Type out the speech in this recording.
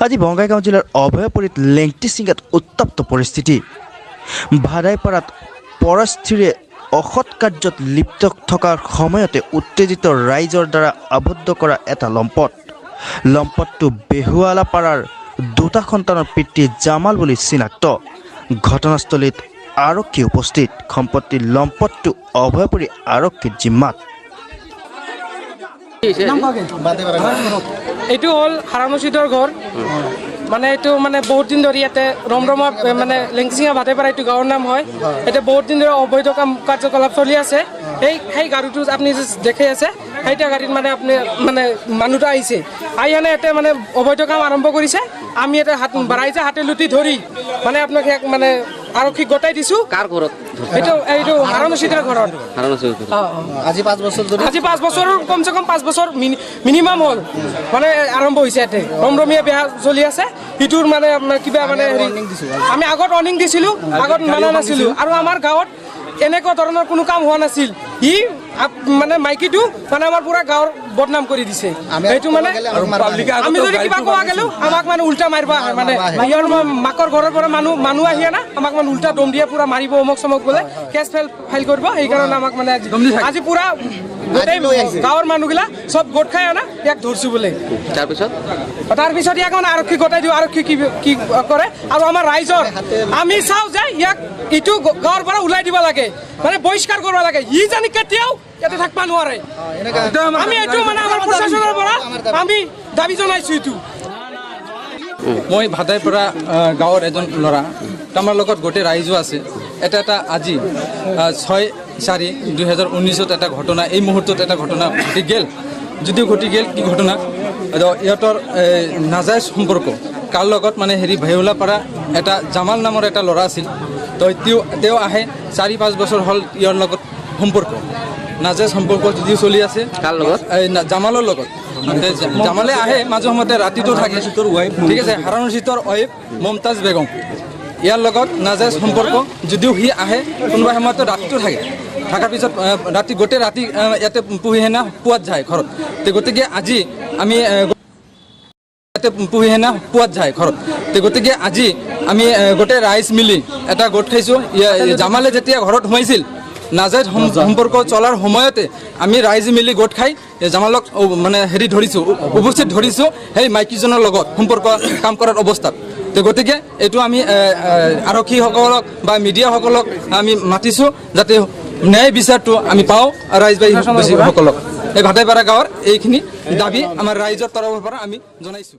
আজি বঙাইগাঁও জিলাৰ অভয়াপুৰীত লেংটিছিঙাত উত্তপ্ত পৰিস্থিতি। ভাদাইপাৰাত পৰস্থিৰে অসৎ কাৰ্যত লিপ্ত থকাৰ সময়তে উত্তেজিত ৰাইজৰ দ্বাৰা আবদ্ধ কৰা এটা লম্পট। লম্পটটো বেহুৱালাপাৰাৰ দুটা সন্তানৰ পিতৃ জামাল বুলি চিনাক্ত। ঘটনাস্থলীত আৰক্ষী উপস্থিত। সম্পত্তি লম্পটটো অভয়াপুৰী আৰক্ষীৰ জিম্মাত। এইটো হ'ল হাৰামচিদৰ ঘৰ। মানে এইটো মানে বহুত দিন ধৰি ইয়াতে ৰমৰমা মানে লেংচিঙা ভাটেপাৰা এইটো গাঁৱৰ নাম হয়। এতিয়া বহুত দিন ধৰি অবৈধ কাম কাৰ্যকলাপ চলি আছে। সেই গাড়ীটো আপুনি দেখি আছে, সেইটা গাড়ীত মানে আপুনি মানে মানুহটো আহিছে, আহি আনে ইয়াতে মানে অবৈধ কাম আৰম্ভ কৰিছে। আমি ইয়াতে হাত ৰাইজে হাতে লুটি ধৰি মানে আপোনাক ইয়াক মানে আৰক্ষীক গোটাই দিছোঁ। কাৰ ঘৰত? এইটো হাৰামচিদৰ ঘৰত। আজি 5 বছৰ ধৰি, আজি 5 বছৰ, কমচে কম 5 বছৰ মিনিমাম হ'ল মানে আৰম্ভ হৈছে। ইয়াতে ৰমৰমীয়া বেয়া চলি আছে। ইটোৰ মানে আপোনাৰ কিবা মানে হেৰি আমি আগত ৱাৰ্ণিং দিছিলোঁ, আগত মানা নাছিলোঁ। আৰু আমাৰ গাঁৱত এনেকুৱা ধৰণৰ কোনো কাম হোৱা নাছিল। ই মানে মাইকীটো মানে আমাৰ পুৰা গাঁৱৰ বদনাম কৰি দিছে। সেইটো মানে আমি যদি কিবা কোৱা গ'লো আমাক মানে উল্টা মাৰিব আহে। মানে ইয়াৰ মাকৰ ঘৰৰ পৰা মানুহ আহিয়ে না আমাক মানে উল্টা দম দিয়ে, পুৰা মাৰিব অমুক চমুক বোলে, কেছ ফাইল কৰিব। সেইকাৰণে আমাক মানে আজি পুৰা গোটেই গাঁৱৰ মানুহগিলা চব গোট খাই আনা ইয়াক ধৰিছোঁ বোলে। তাৰপিছত ইয়াক মানে আৰক্ষী গোটাই দিওঁ, আৰক্ষী কি কি কৰে। আৰু আমাৰ ৰাইজৰ আমি চাওঁ যে ইয়াক ইটো গাঁৱৰ পৰা ওলাই দিব লাগে, মানে বহিষ্কাৰ কৰিব লাগে। ই জানি কেতিয়াও ইয়াতে থাকিব নোৱাৰে। আমি এইটো মানে আমাৰ প্ৰশাসনৰ পৰা আমি দাবী জনাইছোঁ। এইটো মই ভাদাইপাৰা গাঁৱৰ এজন ল'ৰা, আমাৰ লগত গোটেই ৰাইজো আছে। এটা আজি 6/4/2019 এটা ঘটনা, এই মুহূৰ্তত এটা ঘটনা ঘটি গ'ল। যদিও ঘটি গ'ল, কি ঘটনা, ইহঁতৰ নাজায়জ সম্পৰ্ক কাৰ লগত মানে হেৰি ভেউলাপাৰা এটা জামাল নামৰ এটা ল'ৰা আছিল। তো তেওঁ আহে 4-5 বছৰ হ'ল ইয়াৰ লগত সম্পৰ্ক, নাজায়জ সম্পৰ্ক যদিও চলি আছে। কাৰ লগত? জামালৰ লগত। জামালে আহে মাজে সময়তে, ৰাতিটো থাকে, ঠিক আছে। হাৰামচিদৰ ৱাইফ মমতাজ বেগম, ইয়াৰ লগত নাজায়জ সম্পৰ্ক যদিও সি আহে কোনোবা সময়ত ৰাতিটো থাকে, থকাৰ পিছত ৰাতি গোটেই ৰাতি ইয়াতে পুহিহেনা পুৱাত যায় ঘৰত। গতিকে আজি আমি ইয়াতে পুহিহেনা পুৱাত যায় ঘৰত। গতিকে আজি আমি গোটেই ৰাইজ মিলি এটা গোট খাইছোঁ। জামালে যেতিয়া ঘৰত সোমাইছিল, নাজায়জ সম্পৰ্ক চলাৰ সময়তে আমি ৰাইজ মিলি গোট খাই জামালক মানে হেৰি ধৰিছোঁ, উপস্থিত ধৰিছোঁ সেই মাইকীজনৰ লগত সম্পৰ্ক কাম কৰাৰ অৱস্থাত। গতিকে এইটো আমি আৰক্ষীসকলক বা মিডিয়াসকলক আমি মাতিছোঁ যাতে ন্যায় বিচাৰটো আমি পাওঁ ৰাইজবাসীসকলক। এই ভাটাইপাৰা গাঁৱৰ এইখিনি দাবী আমাৰ ৰাইজৰ তৰফৰ পৰা আমি জনাইছোঁ।